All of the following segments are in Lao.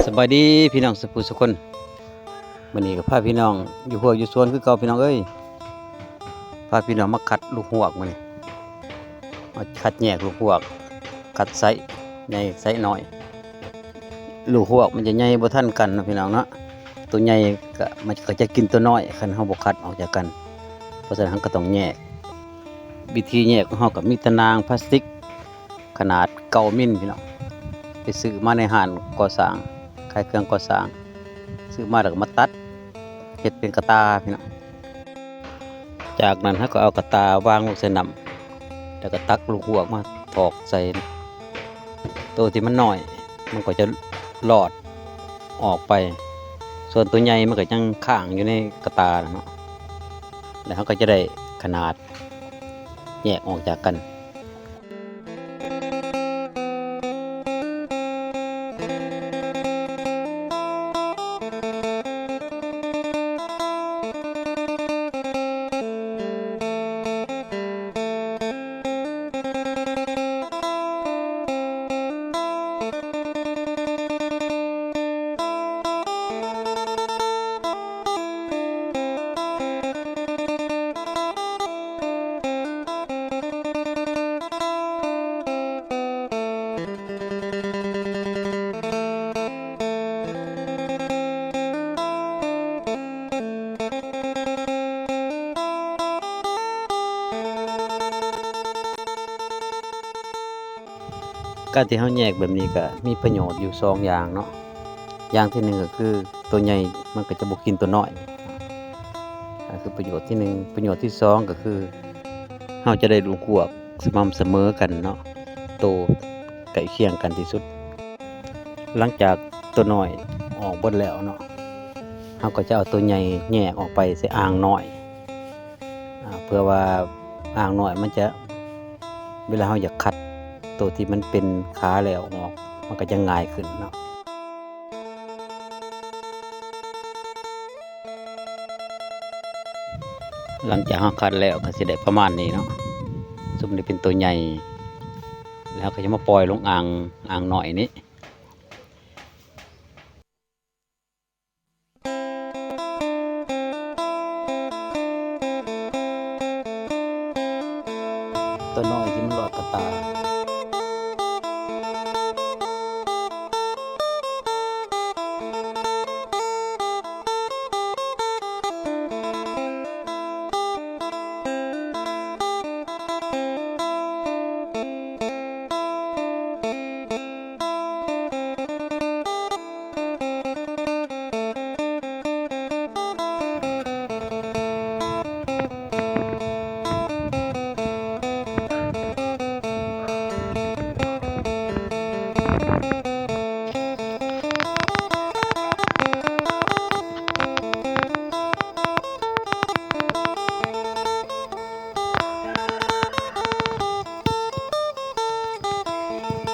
ສະບາຍດີພີ່ນ້ອງສຸຜູ້ສຸຄົນ, ມື້ນີ້ກໍພາພີ່ນ້ອງຢູ່ຮົ້ວຢູ່ສວນຄືເກົ່າພີ່ນ້ອງເອີຍ. ພາພີ່ນ້ອງມາຄັດລູກຮວກມື້ນີ້, ມາຄັດແຍກລູກຮວກ, ຄັດໄຊໃຫຍ່ໄຊນ້ອຍ. ລູກຮວກມັນຈະໃຫຍ່ບໍ່ທັນກັນເນາະພີ່ນ້ອງເນາະ, ໂຕໃຫຍ່ກໍ ມັນກໍຈະກິນໂຕນ້ອຍ ຄັນເຮົາບໍ່ຄັດອອກຈາກກັນ. ເພາະສະນັ້ນເຮົາກໍຕ້ອງແຍກ. ວິທີແຍກຂອງເຮົາກໍມີຕາໜ່າງພລາສຕິກ ຂະໜາດເກົ້າມິນພີ່ນ້ອງ, ໄປຊື້ມາໃນຮ້ານກໍ່ສ້າງ, ຂາຍເຄື່ອງກໍ່ສ້າງ, ຊື້ມາແລ້ວກໍມາຕັດ ເຮັດເປັນກະຕ່າພີ່ນ້ອງ. ຈາກນັ້ນເຮົາກໍເອົາກະຕ່າວາງລົງໃສ່ນ້ຳ ແລ້ວກໍຕັກລູກຮວກມາຖອກໃສ່. ໂຕທີ່ມັນນ້ອຍມັນກໍຈະລອດອອກໄປ, ສ່ວນໂຕໃຫຍ່ມັນກໍຍັງຄ້າງຢູ່ໃນກະຕ່າເນາະ, ແລ້ວເຮົາກໍຈະໄດ້ຂະໜາດ ແຍກອອກຈາກກັນ. ການທີ່ເຮົາແຍກແບບນີ້ກໍມີປະໂຫຍດຢູ່ສອງຢ່າງເນາະ. ຢ່າງທີໜຶ່ງກໍຄືໂຕໃຫຍ່ມັນກໍຈະບໍ່ກິນໂຕນ້ອຍ, ອັນນັ້ນຄືປະໂຫຍດທີໜຶ່ງ. ປະໂຫຍດທີສອງກໍຄືເຮົາຈະໄດ້ລູກຮວກສະໝ່ຳສະເໝີກັນເນາະ, ໂຕໃກ້ຄຽງກັນທີ່ສຸດ. ຫຼັງຈາກໂຕນ້ອຍອອກເບິດແລ້ວເນາະ, ເຮົາກໍຈະເອົາໂຕໃຫຍ່ແຍກອອກໄປໃສ່ອ່າງນ້ອຍ. ອາ ເພື່ອວ່າອ່າງນ້ອຍມັນຈະ ເວລາເຮົາຢາກຄັດໂຕທີ່ມັນເປັນຂາແລ້ວອອກ ມັນກໍຈະງ່າຍຂຶ້ນເນາະ. ຫຼັງຈາກເຮົາຄັດແລ້ວກໍຊິໄດ້ປະມານນີ້ເນາະ, ຊຸມນີ້ເປັນໂຕໃຫຍ່ ແລ້ວເຮົາກໍຈະມາປ່ອຍລົງອ່າງ ອ່າງນ້ອຍນີ້. ຕົວນ້ອຍທີ່ມັນລອດກະຕ່າ.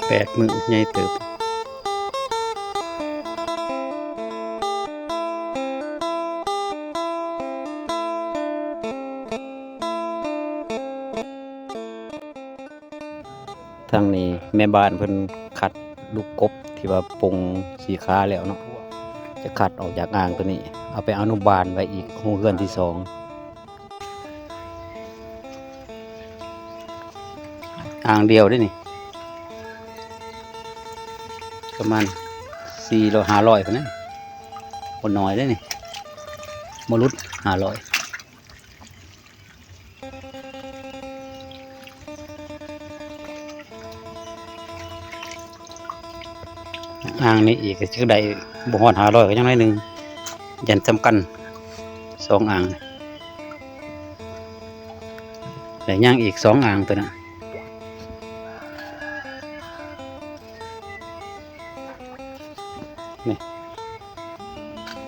ແປດມື້ໃຫຍ່ເຕີບ. ທາງນີ້ແມ່ບ້ານເພິ່ນຄັດລູກກົບທີ່ວ່າປົງສີ່ຂາແລ້ວເນາະ, ຈະຄັດອອກຈາກອ່າງໂຕນີ້ ເອົາໄປອະນຸບານໄວ້ອີກໂຮງເຮືອນທີສອງ. ອ່າງດຽວເດ້ນີ້ ປະມານສີ່ຮ້ອຍ ຫ້າຮ້ອຍພຸ້ນນະ, ບໍ່ນ້ອຍເດ້ນີ້, ບໍ່ຫຼຸດຫ້າຮ້ອຍ. ອ່າງນີ້ອີກກໍຊິໄດ້ບໍ່ຮອດຫ້າຮ້ອຍ ກໍຍັງໜ້ອຍໜຶ່ງ, ຢັນສຳຄັນສອງອ່າງ ແລະຍັງອີກສອງອ່າງຕົວນັ້ນ. ນີ້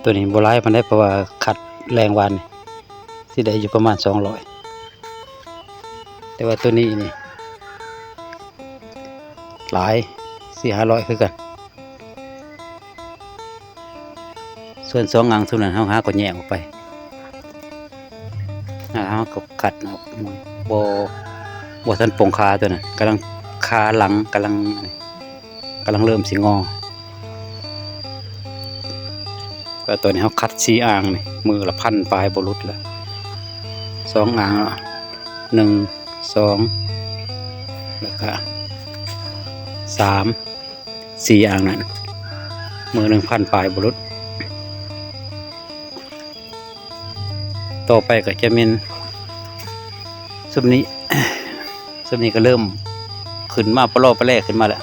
ຕົວນີ້ບໍ່ຫຼາຍປານໃດ ເພາະວ່າຄັດແລງວານນີ້ ຊິໄດ້ຢູ່ປະມານສອງຮ້ອຍ, ແຕ່ວ່າຕົວນີ້ນີ້ຫຼາຍ ສີ່ຫ້າຮ້ອຍຄືກັນ. ສ່ວນສອງອ່າງຊຸມນັ້ນ ເຮົາຫາກໍແຍກອອກໄປ, ເຮົາກໍຄັດເອົາ, ບໍ່ ບໍ່ທັນປົງຂາຕົວນັ້ນ, ກຳລັງ ຂາຫຼັງກຳລັງ ກຳລັງເລີ່ມຊິງໍ. ແຕ່ຕອນນີ້ເຮົາຄັດສີ່ອ່າງນີ້ ມື້ລະພັນປາຍບໍ່ຫຼຸດລະ ສອງອ່າງລະ ໜຶ່ງ ສອງ ແລ້ວກະ ສາມ ສີ່ອ່າງນັ້ນ ມື້ໜຶ່ງພັນປາຍບໍ່ຫຼຸດ. ຕໍ່ໄປກໍຈະແມ່ນຊຸມນີ້ ຊຸມນີ້ກໍເລີ່ມຂຶ້ນມາປະລໍປະແລຂຶ້ນມາແລ້ວ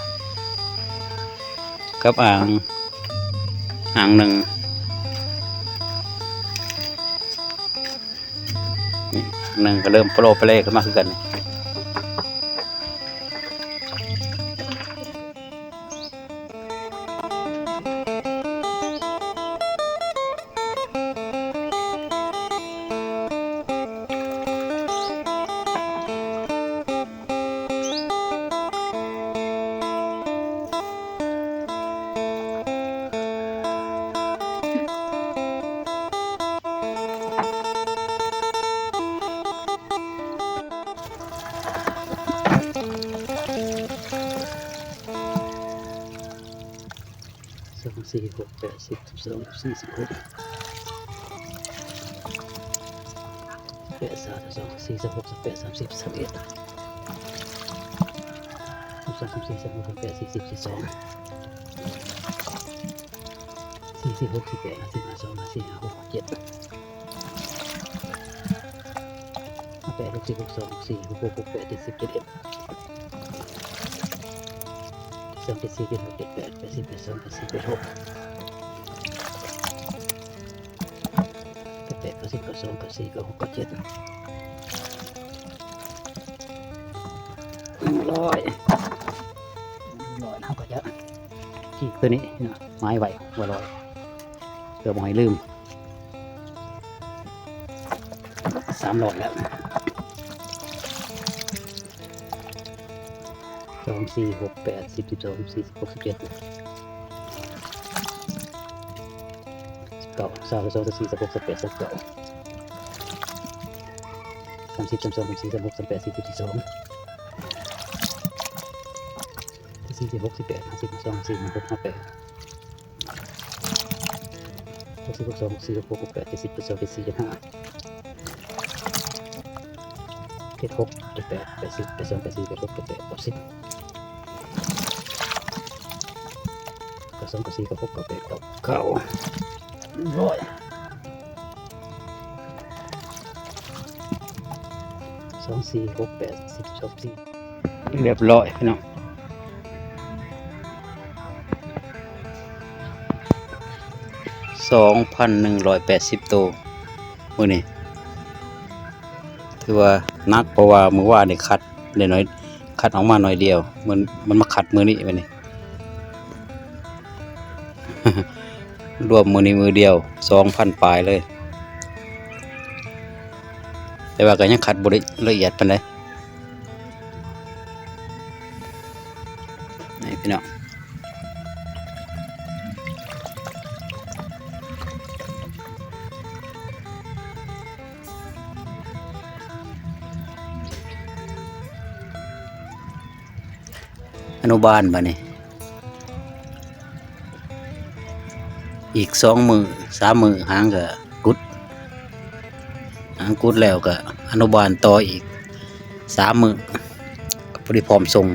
ກັບອ່າງ ອ່າງໜຶ່ງ ນີ້ ໜຶ່ງກໍເລີ່ມປະລໍປະແລຂຶ້ນມາຄືກັນ. ສອງ ສີ່ ຫົກ ແປດ ສິບ ສິບສອງ ສິບສີ່ ສິບຫົກ ແປດ ຊາວ ຊາວສອງ ຊາວສີ່ ຊາວຫົກ ຊາວແປດ ສາມສິບ ສາມສິບເອັດ ສາມສອງ ສາມສີ່ ສາມຫ້າ ສາມແປດ ສີ່ສິບ ສີ່ສິບສອງ ສີ່ສິບຫົກ ສິບແປດ ຫ້າສິບ ຫ້າສອງ ຫ້າສີ່ ຫ້າຫົກ ເຈັດ ຫ້າແປດ ຫົກສິບ ຫົກສອງ ຫົກສີ່ ຫົກຫົກ ຫົກແປດ ເຈັດສິບ ເຈັດເອັດ ສອງ ເຈັດສີ່ ເຈັດຫົກ ເຈັດແປດ ແປດສິບ ແປດສອງ ແປດສີ່ ແປດຫົກ ແປດແປດ ເກົ້າສິບ ເກົ້າສອງ ເກົ້າສີ່ ເກົ້າຫົກ ເກົ້າເຈັດ ໜຶ່ງຮ້ອຍ ໜຶ່ງຮ້ອຍ ເຮົາກໍຈະ ທີ່ຕົວນີ້ເນາະ ໝາຍໄວ້ວ່າຮ້ອຍ ເພື່ອບໍ່ໃຫ້ລືມ ສາມຮ້ອຍແລ້ວ ສອງ ສີ່ ຫົກ ແປດ ສິບ ສິບສອງ ສິບສີ່ ສິບຫົກ ສິບເຈັດ ສິບເກົ້າ ຊາວ ຊາວສອງ ຊາວສີ່ ຊາວຫົກ ຊາວແປດ ຊາວເກົ້າ ສາມສິບ ສາມສອງ ສາມສີ່ ສາມຫົກ ສາມແປດ ສີ່ສິບ ສີ່ສິບສອງ ສີ່ສິບຫົກ ສິບແປດ ຫ້າສິບ ຫ້າສອງ ຫ້າສີ່ ຫ້າຫົກ ຫ້າແປດ ຫົກສິບ ຫົກສອງ ຫົກສີ່ ຫົກຫົກ ຫົກແປດ ເຈັດສິບ ເຈັດສອງ ເຈັດສີ່ ເຈັດຫ້າ ເຈັດຫົກ ເຈັດແປດ ແປດສິບ ແປດສອງ ແປດສີ່ ແປດຫົກ ແປດແປດ ເກົ້າສິບ ເກົ້າສອງ ເກົ້າສີ່ ເກົ້າຫົກ ເກົ້າແປດ ເກົ້າເກົ້າ ຮ້ອຍ ສອງ ສີ່ ຫົກ ແປດ ສິບ ສິບສອງ ສິບສີ່ ຮຽບຮ້ອຍພີ່ນ້ອງ ສອງພັນໜຶ່ງຮ້ອຍແປດສິບໂຕ ມື້ນີ້ ຖືວ່າໜັກ ເພາະວ່າມື້ວານນີ້ຄັດໄດ້ໜ້ອຍ ຄັດອອກມາໜ້ອຍດຽວ ມັນ ມັນມາຄັດມື້ນີ້ ມື້ນີ້ ລວມມື້ນີ້ມື້ດຽວ ສອງພັນປາຍເລີຍ ແຕ່ວ່າກໍຍັງຄັດບໍ່ໄດ້ລະອຽດປານໃດ ນີ້ພີ່ນ້ອງ ອະນຸບານບາດນີ້ ອີກສອງມື້ ສາມມື້ ຫາງກໍກຸດ ຫາງກຸດແລ້ວກໍອະນຸບານຕໍ່ອີກສາມມື້ ກໍພໍດີພ້ອມສົ່ງ